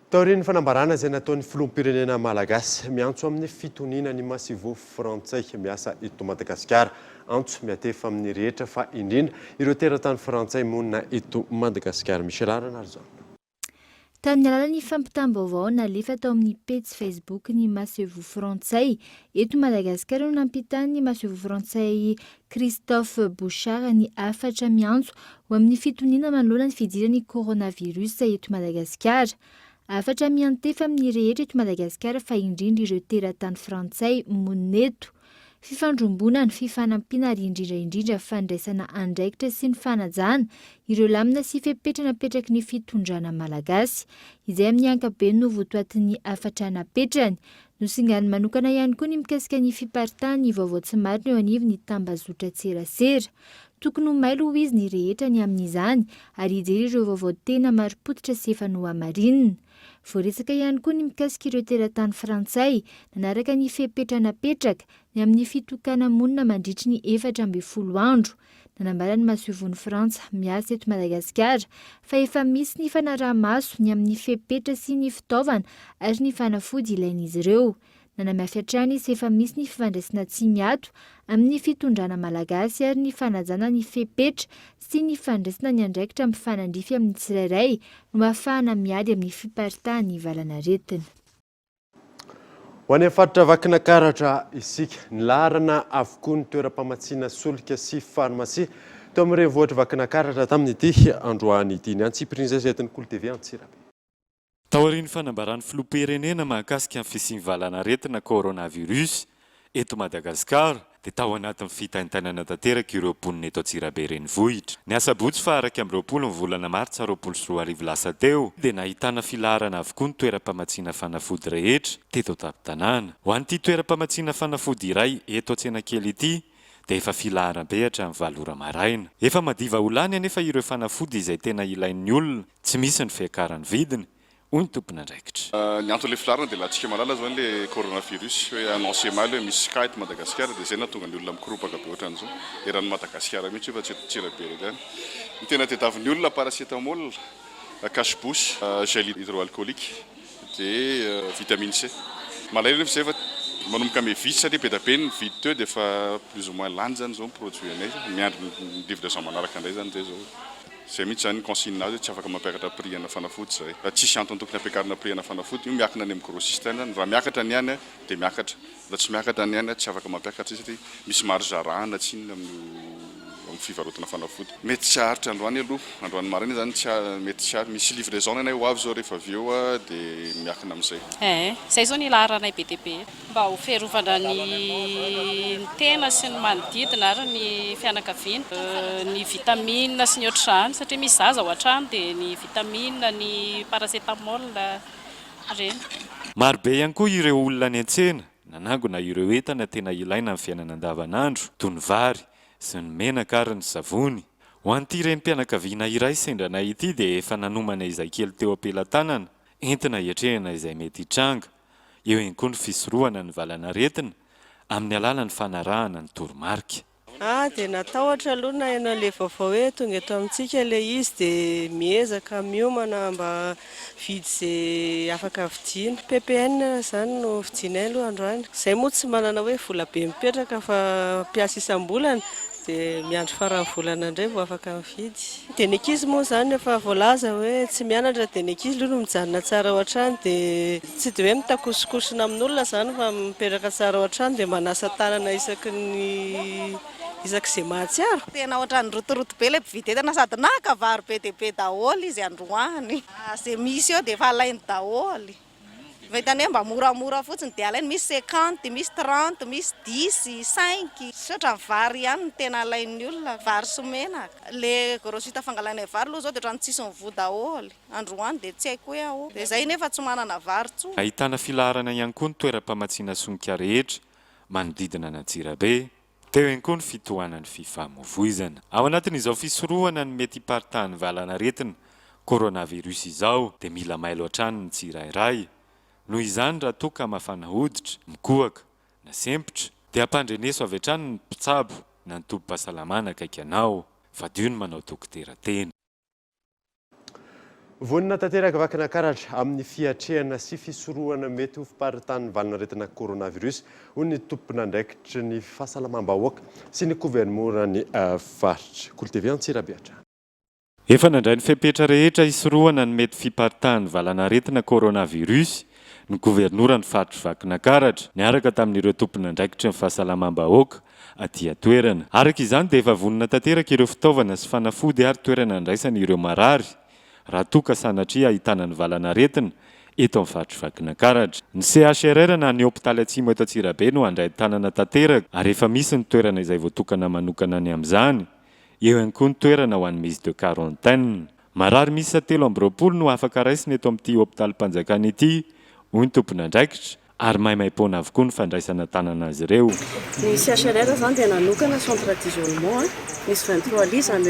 Taorian'ny fanambarana izay nataon'ny filoham-pirenena malagasy, miantso amin'ny fitoniana ny masoivoho frantsay miasa eto Madagasikara. Antso miantefa amin'ny rehetra fa indrindra ireo teratany frantsay monina eto Madagasikara. Michela Ranarison. Tamin'ny alalan'ny fampitam-baovao nalefa tao amin'ny pejy Facebook ny masoivoho frantsay eto Madagasikara no nampitan'ny masoivoho frantsay Christophe Bouchard ny hafatra miantso ho amin'ny fitoniana manoloana ny fidiran'ny coronavirus eto Madagasikara. Hafatra miantefa amin'ny rehetra eto Madagasikara fa indrindra ireo teratany frantsay monina eto. Fifandrombonana, fifanampiana ary indrindra indrindra fandraisana andraikitra sy ny fanajana ireo lamina sy fepetra napetraky ny fitondrana malagasy. Izay amin'ny ankapobeny no votoatin'ny hafatra napetrany. Nosinganiny manokana ihany koa ny mikasika ny fiparitahan'ny vaovao tsy marina eo anivon'ny tambazotran-tserasera. Tokony ho mailo hoy izy ny rehetra ny amin'izany ary hijery ireo vaovao tena marim-pototra sy efa nohamarinina. Voaresaka ihany koa ny mikasika ireo teratany frantsay nanaraka ny fepetra napetraka ny amin'ny fitokana-monina mandritry ny 14 andro. Nanambara ny masoivohon'i Frantsa miasa eto Madagasikara fa efa misy ny fanaraha-maso ny amin'ny fepetra sy ny fitaovana ary ny fanafody ilain'izy ireo. Nanamafy hatrany izy fa efa misy ny fifandraisana tsy miato amin'ny fitondrana malagasy ary ny fanajana ny fepetra sy ny fandraisana ny andraikitra mifanandrify amin'ny tsirairay no ahafahana miady amin'ny fiparitahan'ny valanaretina. Ho any amin'ny faritra Vakinakaratra isika. Nilaharana avokoa ny toeram-pamatsiana solika sy farmasia teo amin'ny renivohitr'i Vakinakaratra tamin'ity androany ity. Ny antsipiriany izay entin'ny Kolo TV Antsirabe. Taorian'ny fanambaran'ny filoham-pirenena mahakasika ny fisian'ny valanaretina coronavirus eto Madagasikara dia tao anatin'ny fitaintainana tanteraka ireo mponina eto Antsirabe renivohitra. Ny asabotsy faha 21 ny volana martsa 2020 lasa teo dia nahitana filaharana avokoa ny toeram-pamatsiana fanafody rehetra teto an-tampon-tanàna. Ho an'ity toeram-pamatsiana fanafody iray eto Antsenakely ity dia efa filaharam-be hatramin'ny valo ora maraina. Efa madiva ho lany anefa ireo fanafody izay tena ilain'ny olona, tsy misy ny fiakaran'ny vidiny hoy ny tompon'andraikitra. Ny anton'ilay filaharana dia latsika malala zao ilay coronavirus hoe annoncé maly hoe misy cas eto Madagasikara dia izay nahatonga ny olona mikoropaka be ohatran'izao eran'i Madagasikara mihitsy io fa tsy eto Antsirabe irery ihany. Ny tena tediavin'ny olona paracétamol, cache bouche, gel hydroalcoolique dia vitamine C. Malahelo nefa izay fa manomboka miha vitsy satria be dia be ny nividy teo dia efa plus ou moins lany izany izao ny produit anay, miandry ny livraison manaraka indray izany izay izao. Zay mihitsy zany ny consigne azy hoe tsy afaka mampiakatra prix ana fanafody zahay. Raha tsisy antony tokony hampiakarina prix ana fanafody, io miakina any amin'ny grossiste any zany, raha miakatra ny any dia miakatra, raha tsy miakatra ny any tsy afaka mampiakatra izy satria misy marge arahana tsinona amin'io amin'ny fivarotana fanafody. Mety tsy haharitra androany aloha, androany maraina zany tsy mety tsy haharitra, misy livraison ny anay ho avy zao rehefa avy eo dia miakina amin'izay. Ee, izay izao ny ilaharanay be dia be. Mba ho fiarovana ny tena sy ny manodidina ary ny fianakaviana. Ny vitamine sy ny ohatr'izany satria misy zaza ao an-trano dia ny vitamine, ny paracétamol, ireny. Marobe ihany koa ireo olona niantsena, nanangona ireo entana tena ilaina amin'ny fiainana andavanandro, toy ny vary sy ny menaka ary ny savony. Ho an'ity renim-pianakaviana iray sendra anay ity dia efa nanomana izay kely teo am-pelatanana, entina hiatrehana izay mety hitranga. Eo ihany koa ny fisorohana ny valanaretina amin'ny alalan'ny fanarahana ny toromarika. Ah dia natahotra aloha naheno an'ilay vaovao hoe tonga eto amintsika ilay izy dia miezaka miomana mba hividy izay afaka vidiana. Ppn izany no vidianay aloha androany. Izay moa tsy manana hoe vola be mipetraka fa mpiasa isam-bolana Dia miandry faran'ny volana indray vao afaka mividy. Dia ny ankizy moa izany efa voalaza hoe tsy mianatra dia ny ankizy aloha no mijanona tsara ao an-trano dia tsy dia hoe mitakosokosona amin'olona izany fa mipetraka tsara ao an-trano dia manasa tanana isaky ny isak'izay mahatsiaro. Tena ohatran'ny rotoroto be ilay mpividy entana sady naka vary be dia be daholo izy androany. Izay misy eo dia efa alainy daholo. Fa hitany hoe mba moramora fotsiny dia alainy, misy cinquante, misy trente, misy dix, cinq. Misaotra ny vary ihany no tena alain'ny olona, vary sy menaka. Le grossiste fangalanay vary aloha zao dia ohatran'ny tsisy mivoha daholo, androany dia tsy haiko hoe ahoana. Dia zay nefa tsy manana vary tsony. Ahitana filaharana ihany koa ny toeram-pamatsiana sonika rehetra manodidina an'Antsirabe. Teo ihany koa ny fitohanan'ny fifamoivoizana. Ao anatin'izao fisorohana ny mety hiparitahan'ny valanaretina coronavirus izao dia mila mailo hatrany ny tsirairay. Noho izany raha toa ka mafana hoditra, mikohaka, na sempotra dia ampandreneso avy hatrany ny mpitsabo na ny tobim-pahasalamana akaiky anao. Fadio ny manao dokotera tena. Vonona tanteraka Vakinakaratra amin'ny fiatrehana sy fisorohana mety ho fiparitahan'ny valanaretina coronavirus, hoy ny tompon'andraikitry ny fahasalamam-bahoaka sy ny governoran'ny faritra. Kolo TV Antsirabe hatrany. Efa nandray ny fepetra rehetra hisorohana ny mety fiparitahan'ny valanaretina coronavirus ny governoran'ny faritr'i Vakinakaratra, niaraka tamin'ireo tompon'andraikitry ny fahasalamam-bahoaka aty an-toerana. Araka izany dia efa vonona tanteraka ireo fitaovana sy fanafody ary toerana handraisana ireo marary raha toa ka sanatria ahitana ny valan'aretina eto amin'ny faritr'i Vakinankaratra. Ny CHRR na ny hopitaly Atsimo eto Antsirabe no handray an-tanana tanteraka ary efa misy ny toerana izay voatokana manokana ny amin'izany. Eo ihany koa ny toerana ho an'ny mise de quarantaine. Marary miisa 23 no afaka raisina eto amin'ity hopitalim-panjakana ity, hoy ny tompon'andraikitra. ary maimaimpoana avokoa ny fandraisana an-tanana azy ireo. Ny CHRR izany dia nanokana centre d'isolement misy 23 lits izany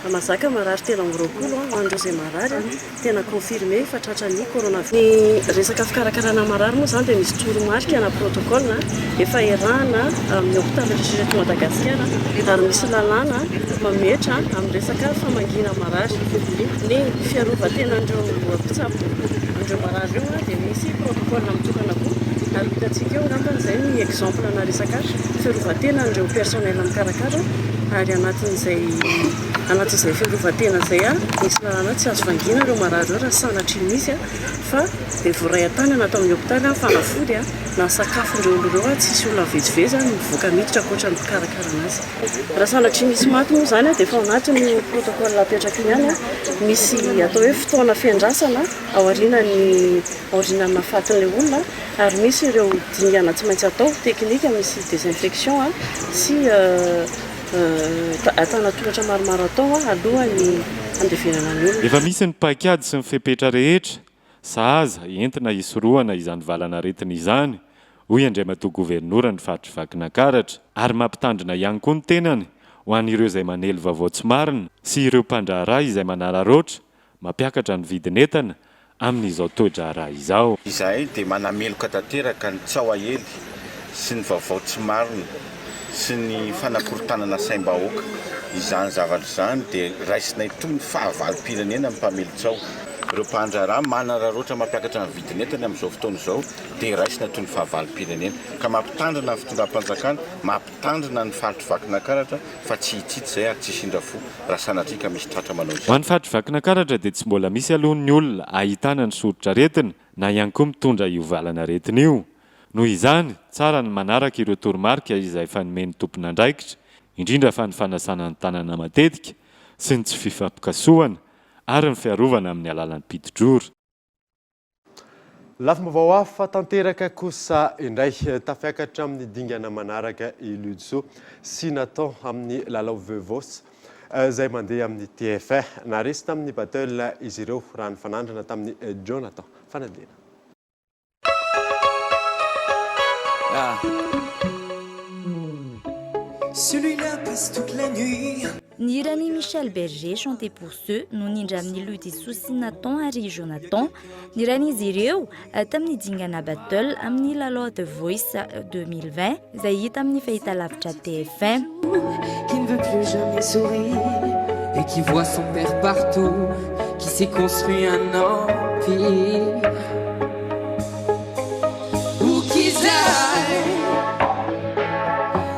hoe mahazaka marary 23 ho an'ireo izay marary tena confirmé fa tratran'ny coronavirus. Ny resaka fikarakarana marary moa izany dia misy toromarika na protocole efa iarahana amin'ny hopitaly rehetra eto Madagasikara ary misy lalàna mametra amin'ny resaka famangiana marary. Ny fiarovan-tenan'ireo mpitsabo an'ireo marary ireo dia misy protocole mitokana koa ary ho hitantsika eo angambany izay ny exemple ana resaka fiarovan-tenan'ireo personnel mikarakara ary anatin'izay anatin'izay fiarovan-tena izay misy lalàna tsy azo vangiana ireo marary ireo raha sanatria misy fa dia voaray an-tanana ato amin'ny hopitaly ny fanafody na ny sakafon'ireo olona ireo tsisy olona mivezivezy mivoaka miditra ankoatra ny mpikarakara anazy. Raha sanatria misy maty moa izany dia efa ao anatin'io protocole apetraka io ihany misy atao hoe fotoana fiandrasana aorianan'ny aorianan'ny nahafatin'ilay olona ary misy ireo dingana tsy maintsy atao teknika misy désinfection sy antanan-tohatra maromaro atao alohan'ny handevenana ny olona. Efa misy ny paikady sy ny fepetra rehetra sahaza entina hisorohana izany valan'aretina izany, hoy Andriamatoa Governoran'ny Faritr'i Vakinankaratra, ary mampitandrina ihany koa ny tenany ho an'ireo izay manely vaovao tsy marina sy ireo mpandraharaha izay manararaotra mampiakatra ny vidin'entana amin'izao toe-draharaha izao. Izahay dia manameloka tanteraka ny tsaho aely sy ny vaovao tsy marina sy ny fanakorontanana saim-bahoaka. Izany zavatra izany dia raisinay toy ny fahavalom-pirenena ny mpamely tsaho. Ireo mpandraharaha manararaotra mampiakatra ny vidin'entany amin'izao fotoana izao dia raisina toy ny fahavalom-pirenena. Ka mampitandrina ny fitondram-panjakana, mampitandrina ny faritr'i Vakinankaratra fa tsy hitsitsy izay ary tsy hisindra fo raha sanatria ka misy tratra manao Ho izany. an'ny faritr'i Vakinankaratra dia tsy mbola misy aloha ny olona ahitana ny soritr'aretina na ihany koa mitondra io valan'aretina io. Noho izany, tsara ny manaraka ireo toromarika izay efa nomen'ny tompon'andraikitra, indrindra fa ny fanasana ny tanana matetika sy ny tsy fifampikasohana ary ny fiarovana amin'ny alalan'ny piti-drora. Lafim-baovao hafa tanteraka kosa indray. Tafiakatra amin'ny dingana manaraka i Ludzo sy Nathan amin'ny lalao Vevos izay mandeha amin'ny TF1. Naharesy tamin'ny Battle izy ireo raha nifanandrina tamin'i Jonathan Fanadihana. Celui-là passe toute la nuit. Ny hiran'i Michel Berger Chanter pour ceux no nindramin'i Ludisoa sy Nathan ary Jonathan. Nirahin'izy ireo tamin'ny dingana Battle amin'ny lalao The Voice 2020 izay hita amin'ny fahitalavitra TF1. Qui ne veut plus jamais sourire et qui voit son père partout, qui s'est construit un empire. Où qu'ils aillent,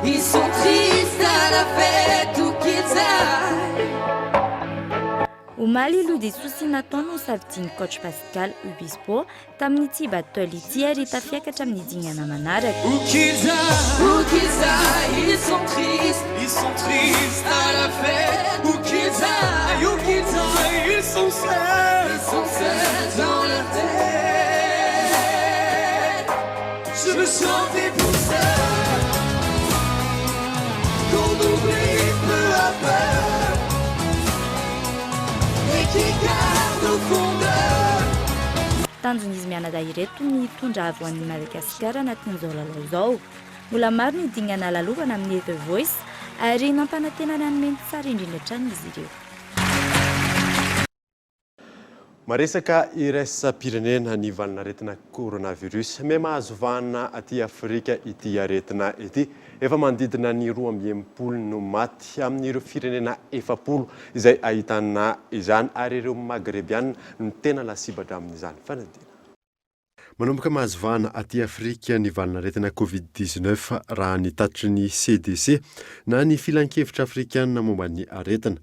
ils sont tristes à la fête, où qu'ils aillent. Omaly i Ludisoa sy Nathan no safidian'i Coach Pascal Obispo tamin'ity battle ity ary tafiakatra amin'ny dingana manaraka. Où qu'ils aillent, où qu'ils aillent, ils sont tristes, ils sont tristes à la fête. Où qu'ils aillent, où qu'ils aillent, ils sont seuls, ils sont seuls dans leur tête. Je veux chanter pour ceux qu'on oublie peu à peu et qui gardent au fond d'eux. Tanjon'izy mianadahy ireto ny hitondra avo an'i Madagasikara anatin'izao lalao izao. Mbola maro ny dingana lalovana amin'ny The Voice ary nampanantena ny hanome ny tsara indrindra hatrany izy ireo. Maresaka iraisam-pirenena ny valin'aretina coronavirus. Miha-mahazo vahana aty Afrika ity aretina ity. Efa manodidina ny 62 no maty amin'ireo firenena 40 izay ahitana izany ary ireo Magrebiana no tena lasibatra amin'izany fanadihana. Manomboka mahazo vahana aty Afrika ny valin'aretina Covid 19 raha ny tatitry ny CDC na ny Filankevitra Afrikanina momba ny aretina.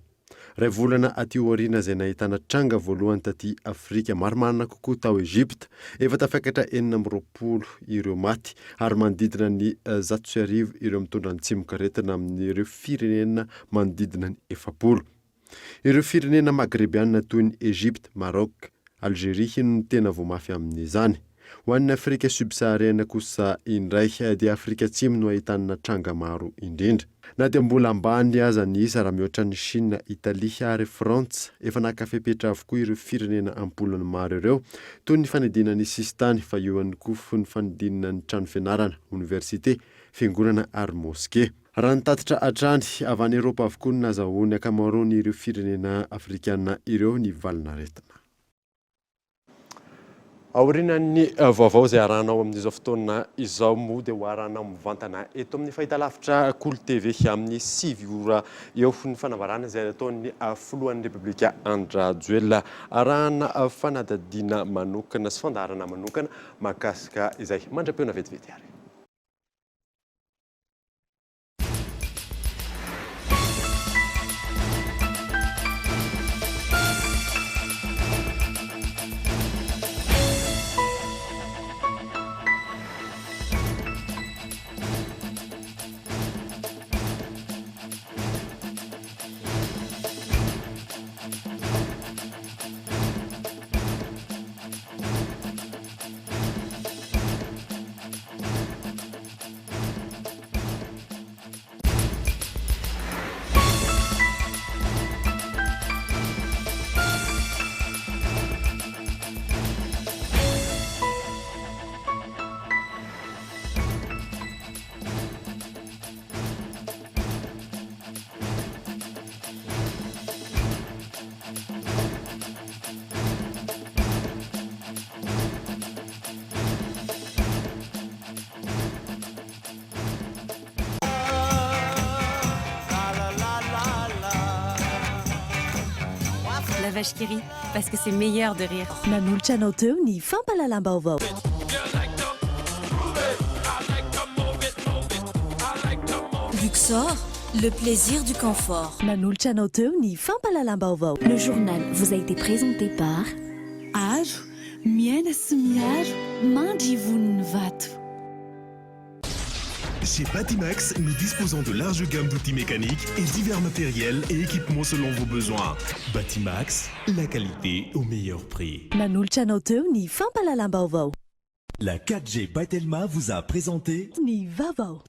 Iray volana aty aoriana izay nahitana tranga voalohany taty Afrika, marimarina kokoa tao Egypta, efa tafiakatra 26 ireo maty ary manodidina ny 1100 ireo mitondra ny tsimokaretina amin'ireo firenena manodidina ny 40. Ireo firenena Magrebiana toy ny Egypte, Maroc, Algerie no tena voa mafy amin'izany. Ho an'ny Afrika Subsahariana kosa indray dia Afrika Atsimo no ahitana tranga maro indrindra. Na dia mbola ambany aza ny isa raha mihoatra an'i Shina, Italia ary Frantsa, efa naka fepetra avokoa ireo firenena am-polony maro ireo, toy ny fanidina ny sisintany, fa eo ihany koa ny fanidinana ny trano fianarana, oniversite, fiangonana ary moske. Raha ny tatitra hatrany, avy any Eropa avokoa no nazahoan'ny ankamaroan'ireo firenena afrikana ireo ny valanaretina. Aorianan'ny vaovao izay arahanao amin'izao fotoana izao moa dia ho arahanao mivantana eto amin'ny fahitalavitra Kolo TV amin'ny 9 ora eo ny fanambarana izay nataon'ny filohan'ny Repoblika Andry Rajoelina. Arahana fanadihadiana manokana sy fandaharana manokana mahakasika izay. Mandra-pihaona vetivety ary. La vache qui rit, parce que c'est meilleur de rire. Nanolotra anao teo ny fampahalalam-baovao. Luxor, le plaisir du confort. Nanolotra anao teo ny fampahalalam-baovao. Le journal vous a été présenté par. Aro, miaina sy miaro, mandry ivon'ny vato. Chez Batimax, nous disposons de larges gammes d'outils mécaniques et divers matériels et équipements selon vos besoins. Batimax, la qualité au meilleur prix. Nanolotra anao teo ny fampahalalam-baovao. La 4G by Telma vous a présenté Ny vaovao.